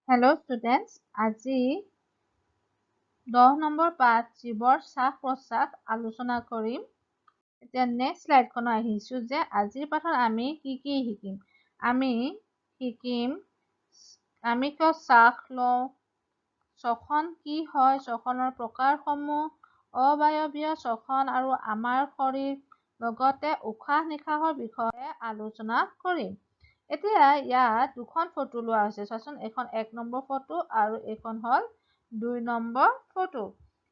Hello' students, আজি 10 number পাঠ জীৱৰ শ্বাস প্ৰশ্বাস আলোচনা কৰিম। এতিয়া নেক্সট শ্লাইডখনত আহিছোঁ যে আজিৰ পাঠত আমি কি কি শিকিম। আমি শিকিম আমি কিয় শ্বাস লওঁ, শ্বসন কি হয়, শ্বসনৰ প্ৰকাৰসমূহ, অবায়বীয় শ্বসন আৰু আমাৰ শৰীৰ, লগতে উশাহ নিশাহৰ বিষয়ে আলোচনা কৰিম। এতিয়া ইয়াত দুখন ফটো লোৱা হৈছে, চোৱাচোন, এইখন 1 নম্বৰ ফটো আৰু এইখন হ'ল 2 নম্বৰ ফটো।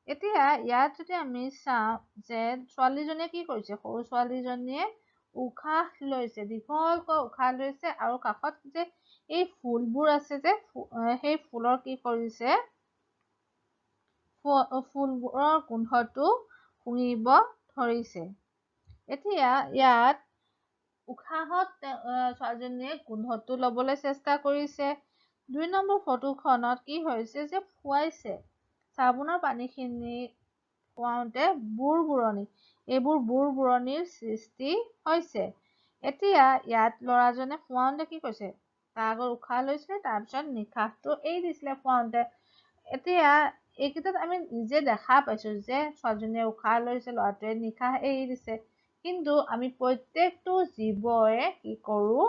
এতিয়া ইয়াত যদি আমি চাওঁ যে ছোৱালীজনীয়ে কি কৰিছে, সৰু ছোৱালীজনীয়ে উশাহ লৈছে, দীঘলকৈ উশাহ লৈছে আৰু কাষত যে এই ফুলবোৰ আছে যে সেই ফুলৰ কি কৰিছে, ফুলবোৰৰ গোন্ধটো শুঙিব ধৰিছে। এতিয়া ইয়াত উশাহত ছোৱালীজনীয়ে গোন্ধটো ল'বলৈ চেষ্টা কৰিছে। 2 নম্বৰ ফটোখনত কি হৈছে যে ফুৱাইছে, চাবোনৰ পানীখিনি ফুৱাওঁতে বুৰবুৰণি, এইবোৰ বুৰবুৰণিৰ সৃষ্টি হৈছে। এতিয়া ইয়াত ল'ৰাজনে ফুৱাওঁতে কি কৰিছে, তাৰ আগত উশাহ লৈছিলে, তাৰপিছত নিশাহটো এৰি দিছিলে ফুৱাওঁতে। এতিয়া এইকেইটাত আমি নিজে দেখা পাইছোঁ যে ছোৱালীজনীয়ে উশাহ লৈছে, ল'ৰাটোৱে নিশাহ এৰি দিছে। কিন্তু আমি প্ৰত্যেকটো জীৱই কি কৰোঁ,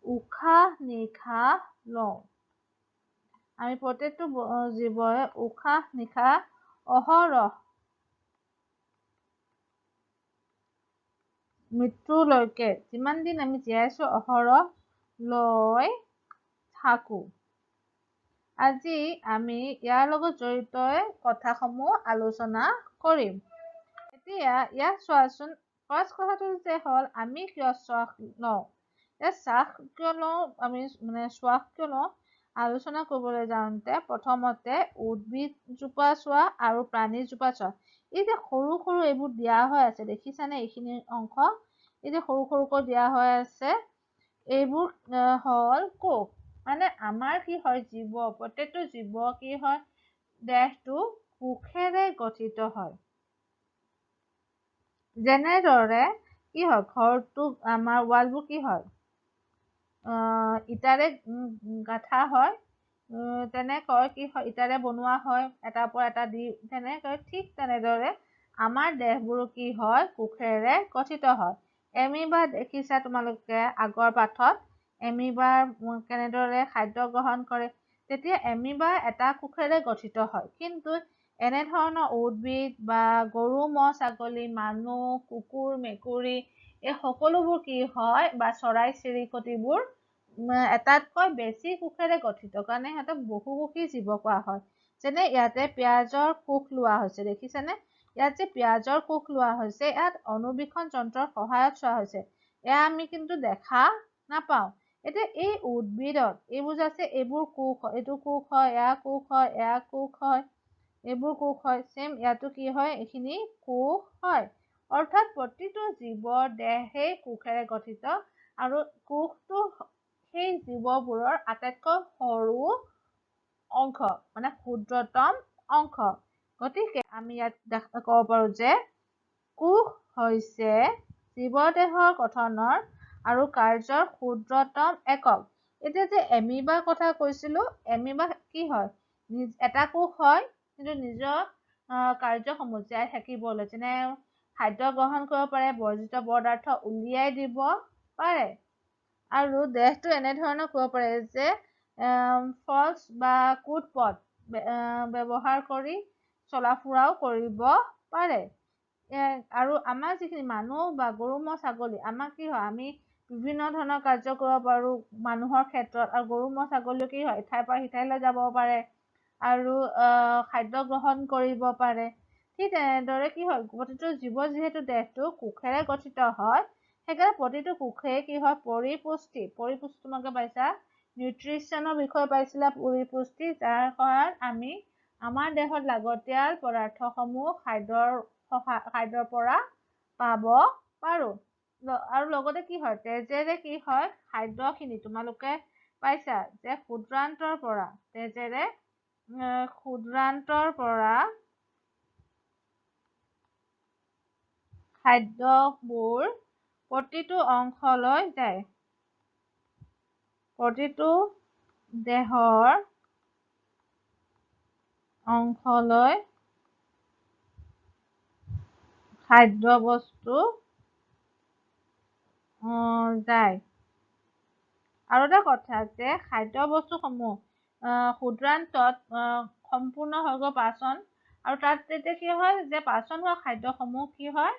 উশাহ নিশাহ লওঁ। আমি প্ৰত্যেকটো জীৱই উশাহ নিশাহ অহৰহ মৃত্যুলৈকে যিমান দিন আমি জীয়াইছোঁ অহৰহ লৈ থাকোঁ। আজি আমি ইয়াৰ লগত জড়িত কথাসমূহ আলোচনা কৰিম। এতিয়া ইয়াত চোৱাচোন, ফাৰ্ষ্ট কথাটো যে হ'ল আমি কিয় শ্বাস লওঁ, ইয়াত শ্বাস কিয় লওঁ, আমি মানে শ্বাস কিয় লওঁ আলোচনা কৰিবলৈ যাওঁতে প্ৰথমতে উদ্ভিদজোপা চোৱা আৰু প্ৰাণীজোপা চোৱা। এই যে সৰু সৰু এইবোৰ দিয়া হৈ আছে, দেখিছানে এইখিনি অংশ, এই যে সৰু সৰুকৈ দিয়া হৈ আছে, এইবোৰ হ'ল কোষ। মানে আমাৰ কি হয়, জীৱ, প্ৰত্যেকটো জীৱ কি হয়, দেহটো কোষেৰে গঠিত হয়। যেনেদৰে কি হয়, ঘৰটো আমাৰ ৱালবোৰ কি হয়, ইটাৰে গাঁঠা হয়, তেনেকৈ কি হয়, ইটাৰে বনোৱা হয়, এটাৰ পৰা এটা দি তেনেকৈ। ঠিক তেনেদৰে আমাৰ দেহবোৰো কি হয়, কোষেৰে গঠিত হয়। এমিবা দেখিছা তোমালোকে আগৰ পাঠত, এমিবাৰ কেনেদৰে খাদ্য গ্ৰহণ কৰে, তেতিয়া এমিবা এটা কোষেৰে গঠিত হয়। কিন্তু এনেধৰণৰ উদ্ভিদ বা গৰু, ম'হ, ছাগলী, মানুহ, কুকুৰ, মেকুৰী, এই সকলোবোৰ কি হয়, বা চৰাই চিৰিকটিবোৰ এটাতকৈ বেছি কোষেৰে গঠিত, কাৰণে সিহঁতক বহুকোষী জীৱ কোৱা হয়। যেনে ইয়াতে পিঁয়াজৰ কোষ লোৱা হৈছে, দেখিছেনে? ইয়াত যে পিঁয়াজৰ কোষ লোৱা হৈছে, ইয়াত অণুবীক্ষণ যন্ত্ৰৰ সহায়ত চোৱা হৈছে, এয়া আমি কিন্তু দেখা নাপাওঁ। এতিয়া এই উদ্ভিদত এইবোৰ যে আছে, এইবোৰ কোষ, এইটো কোষ হয়, এয়া কোষ হয়, এয়া কোষ হয়, এইবোৰ কোষ হয়। ছেম ইয়াতো কি হয়, এইখিনি কোষ হয়। অৰ্থাৎ প্ৰতিটো জীৱৰ দেহেই কোষেৰে গঠিত আৰু কোষটো সেই জীৱবোৰৰ আটাইতকৈ সৰু অংশ, মানে ক্ষুদ্ৰতম অংশ। গতিকে আমি ইয়াত ক'ব পাৰোঁ যে কোষ হৈছে জীৱদেহৰ গঠনৰ আৰু কাৰ্যৰ ক্ষুদ্ৰতম একক। এতিয়া যে এমিবাৰ কথা কৈছিলোঁ, এমিবা কি হয়, এটা কোষ হয়, কিন্তু নিজৰ কাৰ্যসমূহ জীয়াই থাকিবলৈ, যেনে খাদ্য গ্ৰহণ কৰিব পাৰে, বৰ্জিত পদাৰ্থ উলিয়াই দিব পাৰে, আৰু দেহটো এনেধৰণৰ কৰিব পাৰে যে ফলছ বা কুটপদ ব্যৱহাৰ কৰি চলা ফুৰাও কৰিব পাৰে। আৰু আমাৰ যিখিনি মানুহ বা গৰু, ম'হ, ছাগলী, আমাৰ কি হয়, আমি বিভিন্ন ধৰণৰ কাৰ্য কৰিব পাৰোঁ মানুহৰ ক্ষেত্ৰত, আৰু গৰু, ম'হ, ছাগলীও কি হয়, ইঠাইৰ পৰা সিঠাইলৈ যাব পাৰে আৰু খাদ্য গ্ৰহণ কৰিব পাৰে। ঠিক তেনেদৰে কি হয়, প্ৰতিটো জীৱ যিহেতু দেহটো কোষেৰে গঠিত হয়, সেইকাৰণে প্ৰতিটো কোষেই কি হয়, পৰিপুষ্টি। পৰিপুষ্টি তোমালোকে পাইছা, নিউট্ৰিশ্যনৰ বিষয়ে পাইছিলা, পৰিপুষ্টি, যাৰ সহায়ত আমি আমাৰ দেহত লাগতিয়াল পদাৰ্থসমূহ খাদ্যৰ পৰা পাব পাৰোঁ। আৰু লগতে কি হয়, তেজেৰে কি হয়, খাদ্যখিনি তোমালোকে পাইছা যে ক্ষুদ্ৰান্তৰ পৰা, তেজেৰে ক্ষুদ্ৰান্তৰ পৰা খাদ্যবোৰ প্ৰতিটো অংশলৈ যায়, প্ৰতিটো দেহৰ অংশলৈ খাদ্যবস্তু যায়। আৰু এটা কথা যে খাদ্যবস্তুসমূহ ক্ষুদ্ৰান্তত সম্পূৰ্ণ হৈ গৈ পাচন, আৰু তাত তেতিয়া কি হয় যে পাচন হোৱা খাদ্যসমূহ কি হয়,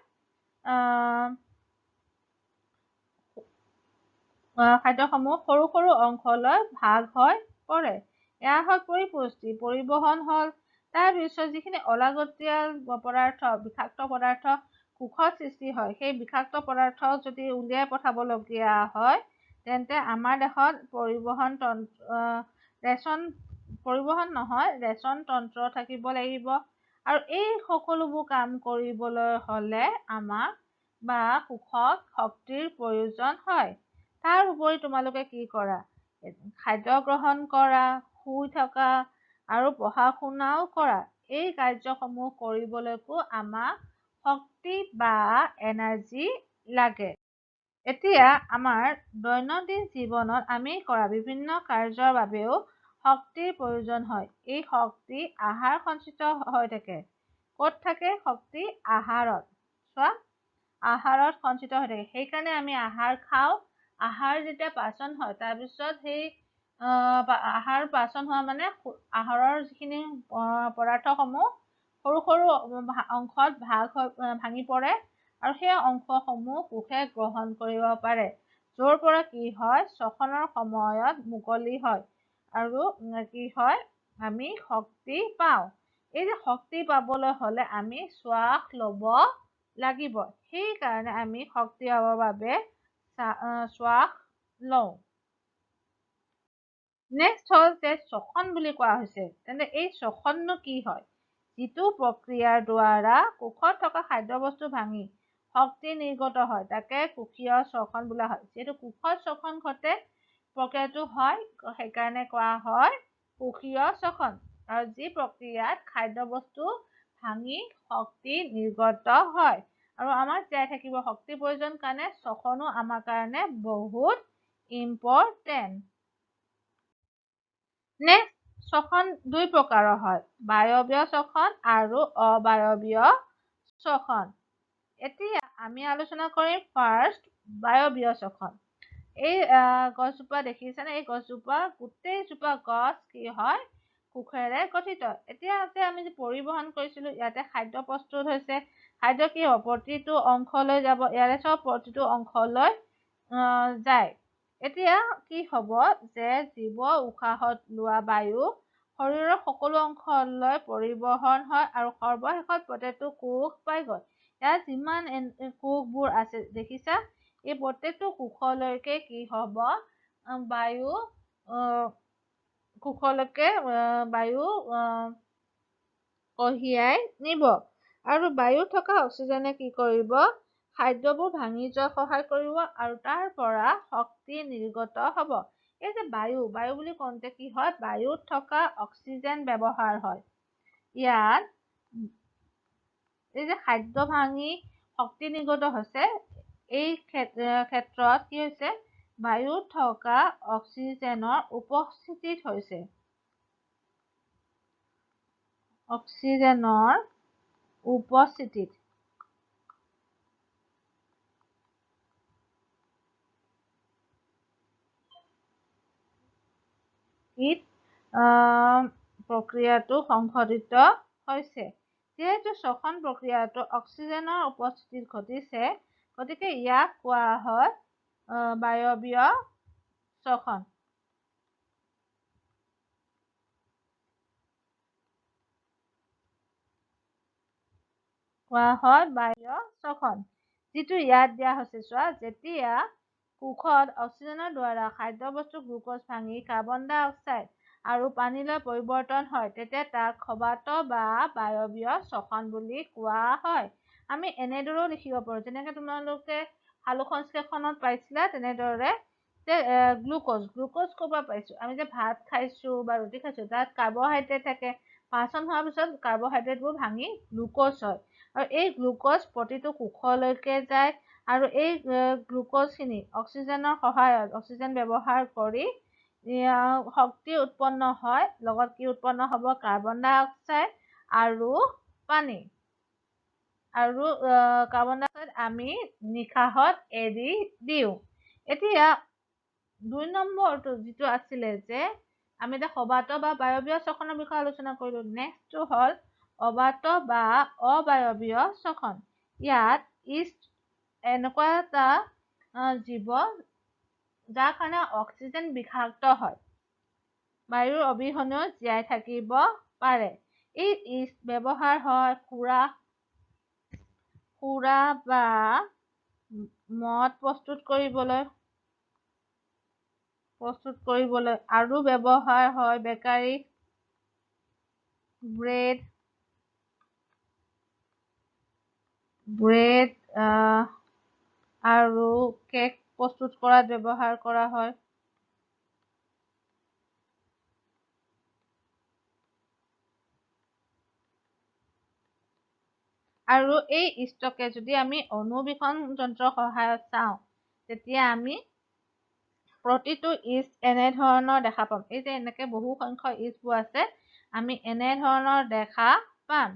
খাদ্যসমূহ সৰু সৰু অংশলৈ ভাগ হৈ পৰে। এয়া হ'ল পৰিপুষ্টি, পৰিবহণ হ'ল। তাৰপিছত যিখিনি অলাগতিয়াল পদাৰ্থ, বিষাক্ত পদাৰ্থ কোষত সৃষ্টি হয়, সেই বিষাক্ত পদাৰ্থ যদি উলিয়াই পঠাবলগীয়া হয় তেন্তে আমাৰ দেশত পৰিবহণ তন্ত্ৰ, ৰেচন পৰিবহণ নহয়, ৰেচন তন্ত্ৰ থাকিব লাগিব। আৰু এই সকলোবোৰ কাম কৰিবলৈ হ'লে আমাক বা কোষক শক্তিৰ প্ৰয়োজন হয়। তাৰ উপৰি তোমালোকে কি কৰা, খাদ্য গ্ৰহণ কৰা, শুই থকা আৰু পঢ়া শুনাও কৰা, এই কাৰ্যসমূহ কৰিবলৈকো আমাক শক্তি বা এনাৰ্জি লাগে। এতিয়া আমাৰ দৈনন্দিন জীৱনত আমি কৰা বিভিন্ন কাৰ্যৰ বাবেও শক্তিৰ প্ৰয়োজন হয়। এই শক্তি আহাৰ সঞ্চিত হৈ থাকে। ক'ত থাকে শক্তি? আহাৰত। চোৱা, আহাৰত সঞ্চিত হৈ থাকে। সেইকাৰণে আমি আহাৰ খাওঁ। আহাৰ যেতিয়া পাচন হয় তাৰপিছত সেই আহাৰ পাচন হোৱা মানে আহাৰৰ যিখিনি পদাৰ্থসমূহ সৰু সৰু অংশত ভাগ হৈ ভাঙি পৰে আৰু সেই অংশসমূহ কোষে গ্ৰহণ কৰিব পাৰে, য'ৰ পৰা কি হয়, শ্বসনৰ সময়ত মুকলি হয় আৰু কি হয়, আমি শক্তি পাওঁ। এই যে শক্তি পাবলৈ হ'লে আমি শ্বাস ল'ব লাগিব, সেইকাৰণে আমি শক্তি পাবৰ বাবে শ্বাস লওঁ। নেক্সট হ'ল যে শ্বসন বুলি কোৱা হৈছে। তেন্তে এই শ্বসননো কি হয়? যিটো প্ৰক্ৰিয়াৰ দ্বাৰা কোষত থকা খাদ্যবস্তু ভাঙি শক্তি নিৰ্গত হয় তাকে কোষীয় শ্বসন বোলা হয়। যিহেতু কোষত শ্বসন ঘটে, প্ৰক্ৰিয়াটো হয়, সেইকাৰণে কোৱা হয় কোষীয় শ্বসন। আৰু যি প্ৰক্ৰিয়াত খাদ্যবস্তু ভাঙি শক্তি নিৰ্গত হয়। আৰু আমাক জীয়াই থাকিব শক্তিৰ প্ৰয়োজন কাৰণে শ্বসনো আমাৰ কাৰণে বহুত ইম্পৰ্টেণ্ট। নেক্সট, শ্বসন দুই প্ৰকাৰৰ হয়, বায়বীয় শ্বসন আৰু অবায়বীয় শ্বসন। এতিয়া আমি আলোচনা কৰিম ফাৰ্ষ্ট বায়বীয় শ্বসন। এই গছজোপা দেখিছেনে? এই গছজোপা গোটেইজোপা গছ কি হয়, কোষেৰে গঠিত। এতিয়া যে আমি যে পৰিবহণ কৰিছিলোঁ, ইয়াতে খাদ্য প্ৰস্তুত হৈছে। খাদ্য কি হ'ব, প্ৰতিটো অংশলৈ যাব, ইয়াৰে চব প্ৰতিটো অংশলৈ যায়। এতিয়া কি হ'ব যে জীৱ উশাহত লোৱা বায়ু শৰীৰৰ সকলো অংশলৈ পৰিবহণ হয় আৰু সৰ্বশেষত প্ৰত্যেকটো কোষ পায়গৈ। ইয়াত যিমান কোষবোৰ আছে দেখিছা, এই প্ৰত্যেকটো কোষলৈকে কি হ'ব, বায়ু কোষলৈকে বায়ু কঢ়িয়াই নিব। আৰু বায়ুত থকা অক্সিজেনে কি কৰিব, খাদ্যবোৰ ভাঙি যোৱাত সহায় কৰিব আৰু তাৰ পৰা শক্তি নিৰ্গত হ'ব। এই যে বায়ু, বায়ু বুলি কওঁতে কি হয়, বায়ুত থকা অক্সিজেন ব্যৱহাৰ হয়। ইয়াত এই যে খাদ্য ভাঙি শক্তি নিৰ্গত হৈছে, এই ক্ষেত্ৰত কি হৈছে, বায়ুত থকা অক্সিজেনৰ উপস্থিতিত হৈছে, অক্সিজেনৰ উপস্থিতিত। প্ৰক্ৰিয়াটো সংঘটিত হৈছে। যিহেতু শ্বসন প্ৰক্ৰিয়াটো অক্সিজেনৰ উপস্থিতিত ঘটিছে, গতিকে ইয়াক কোৱা হয় বায়বীয় শ্বসন। কোৱা হয় বায়বীয় শ্বসন, যিটো ইয়াত দিয়া হৈছে। চোৱা, যেতিয়া কোষত অক্সিজেনৰ দ্বাৰা খাদ্যবস্তু গ্লুক'জ ভাঙি কাৰ্বন ডাই অক্সাইড আৰু পানীলৈ পৰিৱৰ্তন হয়, তেতিয়া তাক সবাত বা বায়বীয় শ্বসন বুলি কোৱা হয়। আমি এনেদৰেও লিখিব পাৰোঁ, যেনেকৈ তোমালোকে সালোক সংশ্লেষণত পাইছিলা তেনেদৰে যে গ্লুক'জ, গ্লুক'জ ক'ৰ পৰা পাইছোঁ, আমি যে ভাত খাইছোঁ বা ৰুটি খাইছোঁ তাত কাৰ্বহাইড্ৰেট থাকে, পাচন হোৱাৰ পিছত কাৰ্বহাইড্ৰেটবোৰ ভাঙি গ্লুক'জ হয় আৰু এই গ্লুক'জ প্ৰতিটো কোষলৈকে যায় আৰু এই গ্লুক'জখিনি অক্সিজেনৰ সহায়ত, অক্সিজেন ব্যৱহাৰ কৰি শক্তি উৎপন্ন হয়, লগত কি উৎপন্ন হ'ব? কাৰ্বন ডাই অক্সাইড আৰু পানী। আৰু কাৰ্বন ডাই অক্সাইড আমি নিশাহত এৰি দিওঁ। এতিয়া 2 নম্বৰটো যিটো আছিলে যে আমি এতিয়া সবাত বা বায়বীয় শ্বসনৰ বিষয়ে আলোচনা কৰিলোঁ। নেক্সটটো হ'ল অবাত বা অবায়বীয় শ্বসন। ইয়াত ইষ্ট এনেকুৱা এটা জীৱ যাৰ কাৰণে অক্সিজেন বিষাক্ত হয়, বায়ুৰ অবিহনেও জীয়াই থাকিব পাৰে। এই ইষ্ট ব্যৱহাৰ হয় সুৰা বা মদ প্ৰস্তুত কৰিবলৈ আৰু ব্যৱহাৰ হয় বেকাৰী, ব্ৰেড আৰু কেক প্ৰস্তুত কৰাত ব্যৱহাৰ কৰা হয়। আৰু এই ইষ্টকে যদি আমি অণুবীক্ষণ যন্ত্ৰৰ সহায়ত চাওঁ, তেতিয়া আমি প্ৰতিটো ইষ্ট এনেধৰণৰ দেখা পাম। এই যে এনেকে বহু সংখ্যক ইষ্টবোৰ আছে, আমি এনেধৰণৰ দেখা পাম।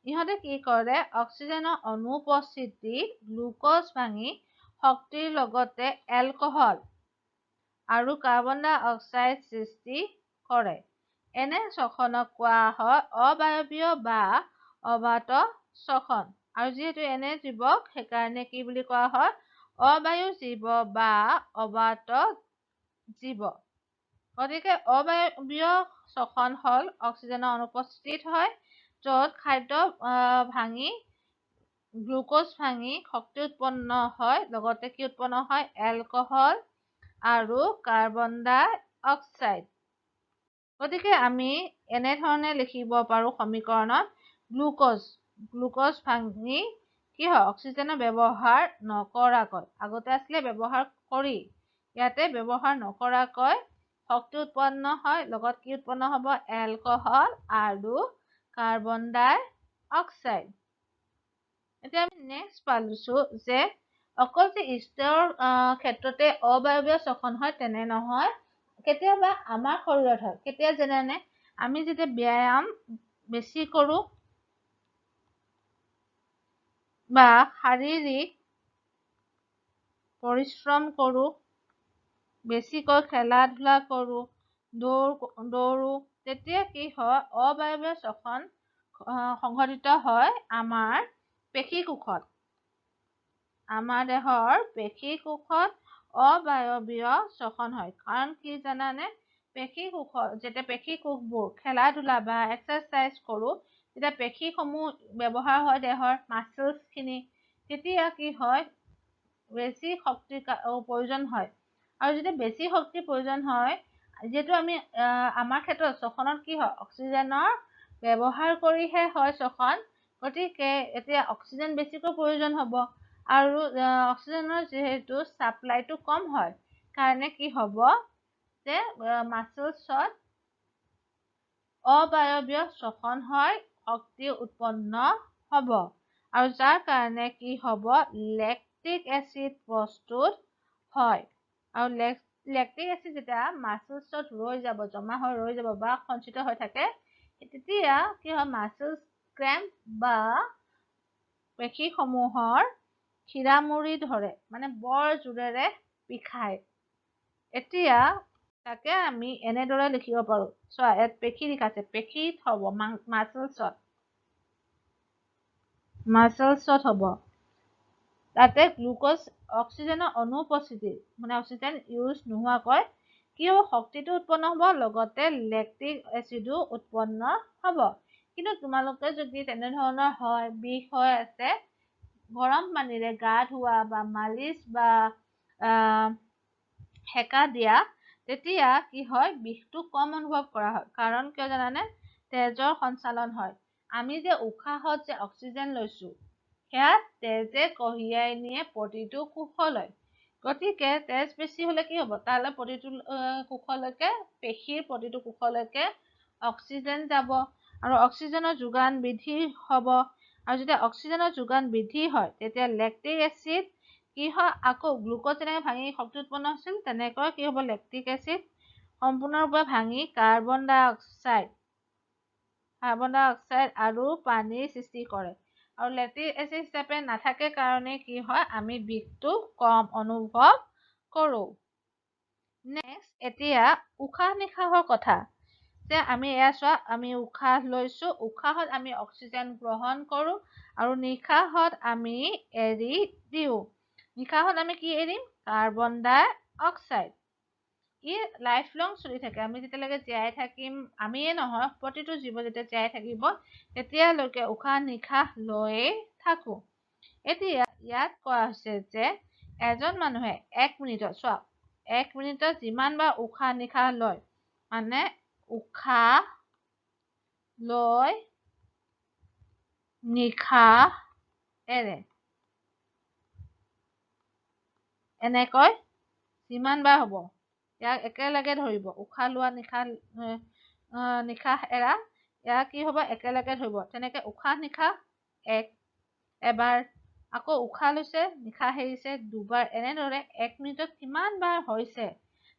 ইহঁতে কি কৰে? অক্সিজেনৰ অনুপস্থিতিত গ্লুক'জ ভাঙি শক্তিৰ লগতে এলকহল আৰু কাৰ্বন ডাই অক্সাইড সৃষ্টি কৰে। এনে শ্বসনক কোৱা হয় অবায়বীয় বা অবাত শ্বসন। আৰু যিহেতু এনে জীৱক সেইকাৰণে কি বুলি কোৱা হয়? অবায়ু জীৱ বা অবাত জীৱ। গতিকে অবায়বীয় শ্বসন হ'ল অক্সিজেনৰ অনুপস্থিতিত হয়, য'ত খাদ্য ভাঙি গ্লুক'জ ভাঙি শক্তি উৎপন্ন হয়, লগতে কি উৎপন্ন হয়? এলকহল আৰু কাৰ্বন ডাই অক্সাইড। গতিকে আমি এনেধৰণে লিখিব পাৰোঁ সমীকৰণত, গ্লুক'জ ভাঙি কি হয়? অক্সিজেনৰ ব্যৱহাৰ নকৰাকৈ, আগতে আছিলে ব্যৱহাৰ কৰি, ইয়াতে ব্যৱহাৰ নকৰাকৈ শক্তি উৎপন্ন হয়, লগত কি উৎপন্ন হ'ব? এলকহল আৰু কাৰ্বন ডাই অক্সাইড। এতিয়া আমি নেক্সট পাইছোঁ যে অকল যে ইষ্টৰ ক্ষেত্ৰতে অবায়বীয় শ্বসন হয় তেনে নহয়, কেতিয়াবা আমাৰ শৰীৰত হয়। কেতিয়া যেনে আমি যেতিয়া ব্যায়াম বেছি কৰোঁ বা শাৰীৰিক পৰিশ্ৰম কৰোঁ, বেছিকৈ খেলা ধূলা কৰোঁ, দৌৰোঁ, তেতিয়া কি হয়? অবায়বীয় শ্বসন সংঘটিত হয় আমাৰ পেশী কোষত। আমাৰ দেহৰ পেশী কোষত অবায়বীয় শ্বসন হয়। কাৰণ কি জানানে? পেশী কোষত যেতিয়া পেশী কোষবোৰ খেলা ধূলা বা এক্সাৰচাইজ কৰোঁ, তেতিয়া পেশীসমূহ ব্যৱহাৰ হয় দেহৰ মাছলছখিনি, তেতিয়া কি হয়? বেছি শক্তিৰ প্ৰয়োজন হয়। আৰু যেতিয়া বেছি শক্তিৰ প্ৰয়োজন হয়, যিহেতু আমি আমাৰ ক্ষেত্ৰত শ্বসনত কি হয়? অক্সিজেনৰ ব্যৱহাৰ কৰিহে হয় শ্বসন, গতিকে এতিয়া অক্সিজেন বেছিকৈ প্ৰয়োজন হ'ব। আৰু অক্সিজেনৰ যিহেতু ছাপ্লাইটো কম হয়, কাৰণে কি হ'ব যে মাছলছত অবায়বীয় শ্বসন হয়, শক্তি উৎপন্ন হ'ব। আৰু যাৰ কাৰণে কি হ'ব? লেক্টিক এচিড প্ৰস্তুত হয়। আৰু লেক্টিক এচিড যেতিয়া মাছলছত ৰৈ যাব, জমা হৈ ৰৈ যাব বা সঞ্চিত হৈ থাকে, তেতিয়া কি হয়? মাছলছ ক্ৰেম্প বা পেশীসমূহৰ শিৰামুৰি ধৰে, মানে বৰ জোৰেৰে বিষায়। এতিয়া তাকে আমি এনেদৰে লিখিব পাৰোঁ। চোৱা, ইয়াত পেশী লিখা আছে, পেশীত হ'ব, মাছলছত হ'ব। তাতে গ্লুক'জ অক্সিজেনৰ অনুপস্থিতি, মানে অক্সিজেন ইউজ নোহোৱাকৈ কি হ'ব? শক্তিটো উৎপন্ন হ'ব, লগতে লেক্টিক এচিডো উৎপন্ন হ'ব। কিন্তু তোমালোকে যদি তেনেধৰণৰ হয়, বিষ হৈ আছে, গৰম পানীৰে গা ধোৱা বা মালিচ বা সেকা দিয়া, তেতিয়া কি হয়? বিষটো কম অনুভৱ কৰা হয়। কাৰণ কিয় জানানে? তেজৰ সঞ্চালন হয়। আমি যে উশাহত যে অক্সিজেন লৈছোঁ, সেয়া তেজে কঢ়িয়াই নিয়ে প্ৰতিটো কোষলৈ। গতিকে তেজ বেছি হ'লে কি হ'ব? তালৈ প্ৰতিটো কোষলৈকে, পেশীৰ প্ৰতিটো কোষলৈকে অক্সিজেন যাব আৰু অক্সিজেনৰ যোগান বৃদ্ধি হ'ব। আৰু যেতিয়া অক্সিজেনৰ যোগান বৃদ্ধি হয়, তেতিয়া লেক্টিক এচিড কি হয়? আকৌ গ্লুক'জ যেনেকৈ ভাঙি শক্তি উৎপন্ন হৈছিল, তেনেকৈ কি হ'ব? লেক্টিক এচিড সম্পূৰ্ণৰূপে ভাঙি কাৰ্বন ডাই অক্সাইড আৰু পানীৰ সৃষ্টি কৰে। আৰু লেক্টিক এচিড হিচাপে নাথাকে কাৰণে কি হয়, আমি বিষটো কম অনুভৱ কৰোঁ। নেক্সট এতিয়া উশাহ নিশাহৰ কথা, যে আমি এয়া চোৱা, আমি উশাহ লৈছোঁ, উশাহত আমি অক্সিজেন গ্ৰহণ কৰোঁ আৰু নিশাহত আমি এৰি দিওঁ। নিশাহত আমি কি এৰিম? Carbon dye oxide. In life লং চলি থাকে, আমি যেতিয়ালৈকে জীয়াই থাকিম, আমিয়ে নহয় প্ৰতিটো জীৱ যেতিয়া জীয়াই থাকিব তেতিয়ালৈকে উশাহ নিশাহ লৈয়ে থাকোঁ। এতিয়া ইয়াত কোৱা হৈছে যে এজন মানুহে এক মিনিটত, চোৱা এক মিনিটত যিমান বাৰ উশাহ নিশাহ লয়, মানে উশাহ লৈ নিশাহ এৰে, এনেকৈ যিমান বাৰ হ'ব ইয়াক একেলগে ধৰিব, উশাহ লোৱা নিশাহ এৰা, ইয়াক কি হ'ব একেলগে ধৰিব। তেনেকৈ উশাহ নিশাহ এক এবাৰ, আকৌ উশাহ লৈছে নিশাহ এৰিছে দুবাৰ, এনেদৰে এক মিনিটত কিমান বাৰ হৈছে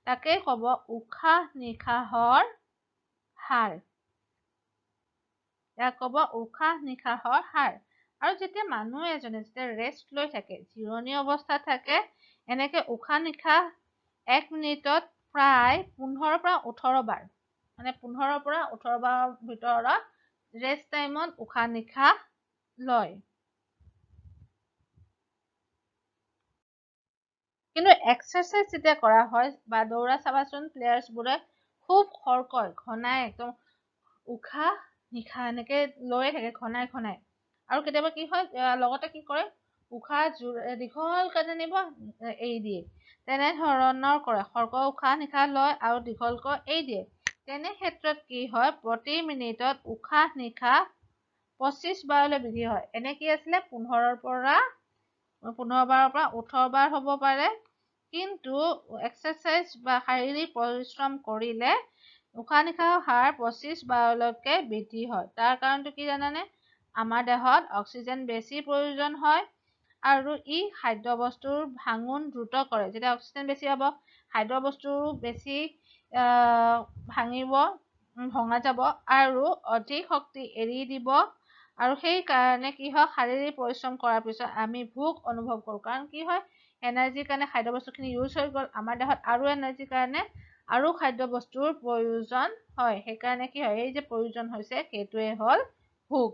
তাকেই ক'ব উশাহ নিশাহৰ হাৰ। ইয়াক ক'ব উশাহ নিশাহৰ হাৰ। আৰু যেতিয়া মানুহ এজনে যেতিয়া ৰেষ্ট লৈ থাকে, জিৰণি অৱস্থাত থাকে, এনেকৈ উশাহ নিশাহ এক মিনিটত প্ৰায় 15 পৰা 18 বাৰ, মানে 15 পৰা 18 বাৰৰ ভিতৰত ৰেষ্ট টাইমত উশাহ নিশাহ লয়। কিন্তু এক্সাৰচাইজ যেতিয়া কৰা হয় বা দৌৰা, চাবাচোন প্লেয়াৰ্ছবোৰে খুব খৰকৈ ঘনাই একদম উশাহ নিশাহ এনেকৈ লৈয়ে থাকে ঘনাই ঘনাই। আৰু কেতিয়াবা কি হয়, লগতে কি কৰে, উশাহ দীঘলকৈ যেনিব এৰি দিয়ে, তেনেধৰণৰ কৰে, খৰকৈ উশাহ নিশাহ লয় আৰু দীঘলকৈ এৰি দিয়ে। তেনে ক্ষেত্ৰত কি হয়, প্ৰতি মিনিটত উশাহ নিশাহ 25 বাৰলৈ বৃদ্ধি হয়। এনে কি আছিলে, 15 বাৰৰ পৰা 18 বাৰ হ'ব পাৰে। কিন্তু এক্সাৰচাইজ বা শাৰীৰিক পৰিশ্ৰম কৰিলে উশাহ নিশাহৰ হাৰ 25 বাৰলৈকে বৃদ্ধি হয়। তাৰ কাৰণটো কি জানানে? আমাৰ দেহত অক্সিজেন বেছি প্ৰয়োজন হয় আৰু ই খাদ্যবস্তুৰ ভাঙোন দ্ৰুত কৰে। যেতিয়া অক্সিজেন বেছি হ'ব, খাদ্যবস্তুৰো বেছি ভঙা যাব আৰু অধিক শক্তি এৰি দিব। আৰু সেইকাৰণে কি হয়, শাৰীৰিক পৰিশ্ৰম কৰাৰ পিছত আমি ভোক অনুভৱ কৰোঁ। কাৰণ কি হয়, এনাৰ্জিৰ কাৰণে খাদ্যবস্তুখিনি ইউজ হৈ গ'ল আমাৰ দেহত, আৰু এনাৰ্জিৰ কাৰণে আৰু খাদ্যবস্তুৰ প্ৰয়োজন হয়। সেইকাৰণে কি হয়, এই যে প্ৰয়োজন হৈছে সেইটোৱে হ'ল ভোক।